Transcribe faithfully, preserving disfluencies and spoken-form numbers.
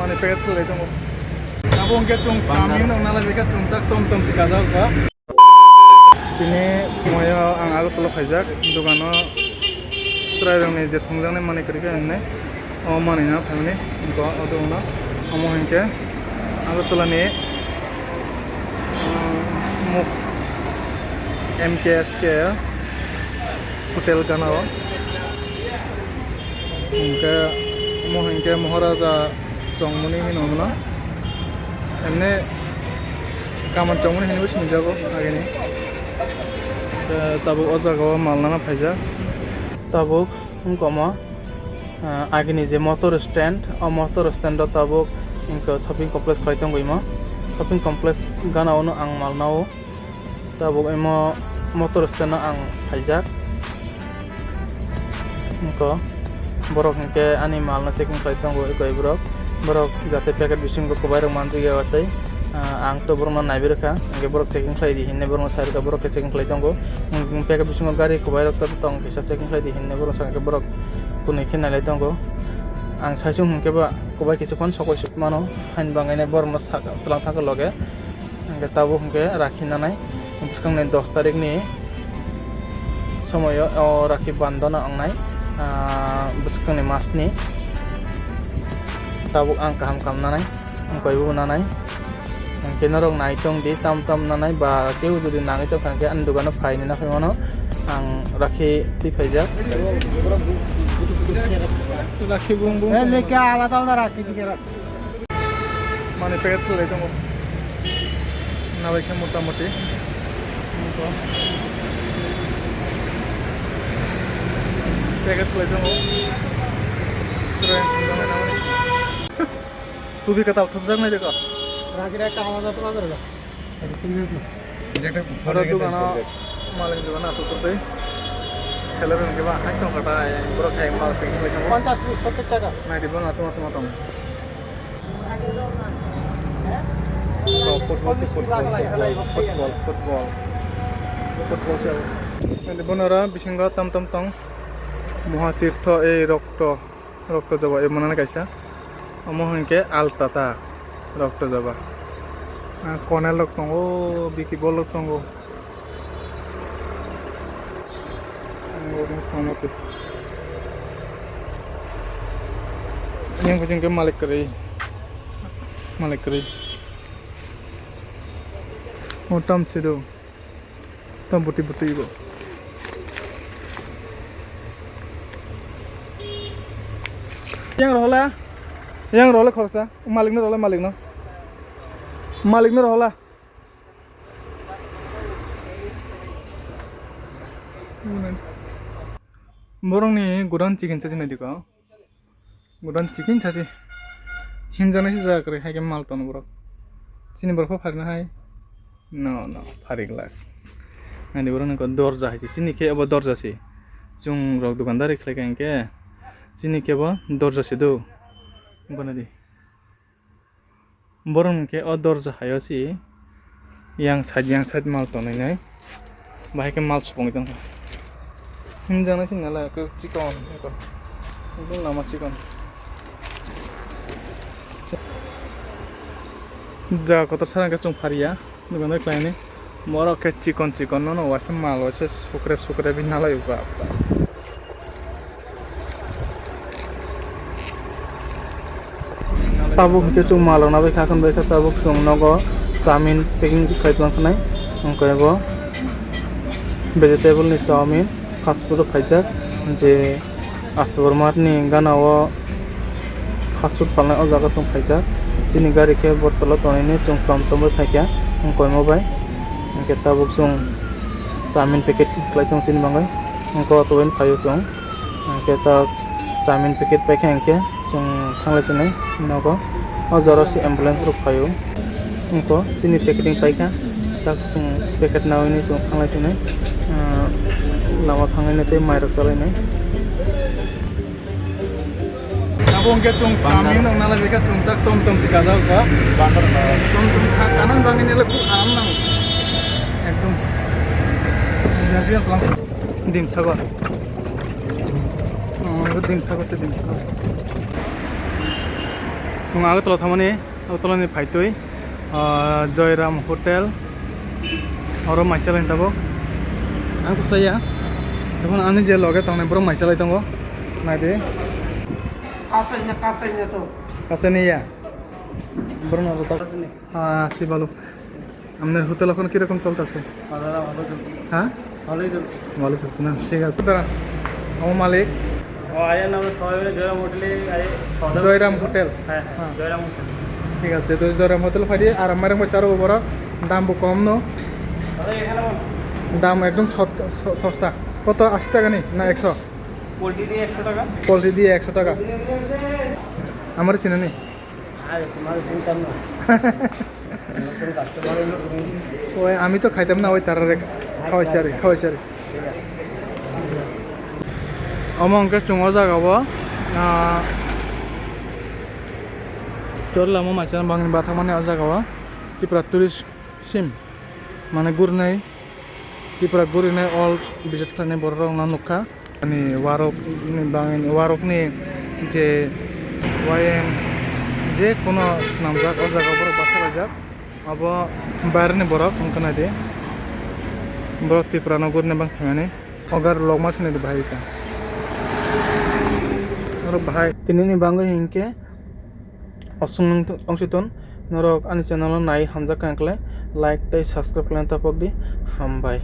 Ani packet khulai tongo. Abo hwnkhe chwng chami wngna nalai kha chwng tak tom tom se kajak ba. Tini phumaio ang Agartala phaijak, dogano chwrairokni je thwngjaknai manwi kwrwi khe hinwi o manwino phaimani, hwnkhe o dogano omo hinkhe Agartalani, ah, muk M K S K hotel gana o. Hwnkhe omo hinkhe Maharaja chongmani hino hwnwi. Emne kaman chongmani hinwi sinijago agini. Tei tabuk o jaga o mal nana phaijak. Tabuk wngkha omo, ah, agini je motor stand, o motor stand o tabuk wngkha shopping complex khlai tongwi mo. Shopping complex gana o no ang mal nao. Tabuk imo motor stand o ang phaijak. Wngkha borok hinkhe ani mal no checking khlai tongo, ekoi borok. Borok jate packet bisingo kwbai rok manjak ya tei, ah, ang to borok no naibi rwkha, hinkhe borok checking khlai di hinwi borok no sai rwkha, borok khe checking khlai tongo. Packet bisingo gari kwbai rok to tong kisa checking khlai di hinwi borok no sai rwkha, borok kwnwi khe nailai tongo. Ang saichung hinkhe ba kwbai kisa phano sokoi suk mano, haini bagwi borok no saka twlang thangkha loge. Hingke tabuk hingke rakhi nanai bwskangni dos tarikni somoyo o rakhi bandona wngnai, ah, bwskangni masni tabuk ang kaham kaham nanai, ang koibu nanai. Hingke norok nai tong di, tam tam nanai ba teibo jodi nangwi tongkha hingke ani dogano phainwi naphai mano, ang rakhi twi phaijak. Rakhi bung bung. Eh, leke ala tal da rakhi dike rak. Mani packet khulai tongo. Nabai khe mota moti. Packet khulai tongo. Train khulai tongo. Tubi katal thupjak nai deko. Ragi rai kaham jat ma doro. Oro dogano malik dogano asuk tei. Seller hwnkhe ba hai tong kha tai borok hai mal packing bai tongo. Ponchas ni sottor taka. Nai di bono tuma tuma tong. So, football, football, football, football. Football se. Nai di bono oro bisingo tam tam tong. Mohatirtho ei rokto. Rokto joba, e mwnani kaisa. Omo hinkhe alta ta rokto joba. Ah, konel rok tongo, biki bol rok tongo. Yang kuching ke malik kwrwi. Malik kwrwi. O tam sido. Tam buti buti ibo. Yang rohola, yang rohola khoroksa, malikno rohola, malikno. Malikno rohola. Borokni godan chicken chachi naidi ko. Godan chicken chachi. Himjaknai se jaga kwrwi hai khe mal tono borok. Chini borok pho pharinai hai. No, no, pharik lak. Ani borok ni dorja hai se. Chini khe obo dorja se. Chwng rok dukandari khlai kha hinkhe. Chini khe bo dorja se do. Bana di. Borok hwnkhe o dorja hai o se yang side yang side mal tonwi nai, bahai khe mal supungwi tongkha. Himjaknai se nalai khe chikon, ekdom lama chikon. Jaga kotor sana khe chwng phariya, dogan bai khlainani. Borok khe chikon chikon no, no waisa mal waisa sukrep sukrep hinwi nalai o ba. Tabuk hwnkhe chwng malrok nabai kha, khwnbai kha tabuk chwng nogo chowmin packing khlai tongkha nai, hwnkhe bo vegetable ni chowmin fast food o phaijak, je Astabormat ni gana o fast food palnai o jaga chwng phaijak, chini gari khe bottle o tonwi chwng tom tom bai phaikha, wngkha omo bai hwnkhe tabuk chwng chowmin packet khlai tong chini bagwi, wngkha o tubui phaio chwng. Hwnkhe ta chowmin packet paikha hwnkhe chwng thanglai sinai nogo. O jora se ambulance rok phaio. Wngkha chini packeting paikha. Tak chwng packet nawi nwi chwng thanglai sinai. Ah, lama thangwi nai tei mairok chalainai. Abo hwnkhe chwng chowmin wngna lai kha chwng tak tom tom se kajak kha. Tom tom kha, kanang bagwi nai le khub aram nango. Ekdom. Energy and plants. Dimsago. Oh, dimsago se dimsago. Chwng Agartala thangmani, Agartala ni phaitwi, ah, Joyram Hotel. Oro mai chalai tabuk. Ang to saya. Ekhon ani je loge tongnai borok mai chalai tongo. Naidi. Kasta ini, kasta ini tuh. Kasta ini ya? Borok no tok. Ah, si balu. আপনার হোটেল এখন কিরকম চলতেছে? দাদা, ভালো চলছে। হ্যাঁ? ভালোই চলছে। ভালো চলছে না? ঠিক আছে। দাঁড়া। আমার মালিক। ও, আয়ার নাম সবাই মিলে জয়রাম হোটেলে আয় খাওয়া দাওয়া জয়রাম করছিল। হোটেল। হ্যাঁ, হ্যাঁ, হ্যাঁ। জয়রাম হোটেল। ঠিক আছে, তো জয়রাম হোটেল ফাইডি আর আমার একবার চারো বড় দাম বো কম নো। দাদা, এখানে বল। দাম একদম সত-, স-, সস্তা। কত? আশি টাকা নি না একশো? পোলট্রি দিয়ে একশো টাকা। পোলট্রি দিয়ে একশো টাকা। আমার চিনে নি? আরে, তোমার চিন্তা না। নতুন কাস্টমার হলো তুমি। ওই, আমি তো খাইতাম না, ওই তারারে খাওয়াইছি আর কি, খাওয়াইছি আর কি। Omo hwnkhe chwng o jaga o, ah, chwla mo maisa bangni bathakmani o jaga o Tripura tourist sim, mane gurnai Tripura gurinai all visit khlainai borok rok no nukha. Ani warok ni bangni, warok ni je wayang je kono swnamjak o jaga borok bachalaijak. Abo bayar ni borok wngkha naidi. Borok Tripura no gurinai bang phaimani. Ogar logma sinai di bahai ta. Oro bahai. Tini ni bangwi hinkhe Osung nung tong-, tongsi ton, norok ani channel o nai hamjak kha hwnkhe like tei subscribe khlaina tapok di, hambai.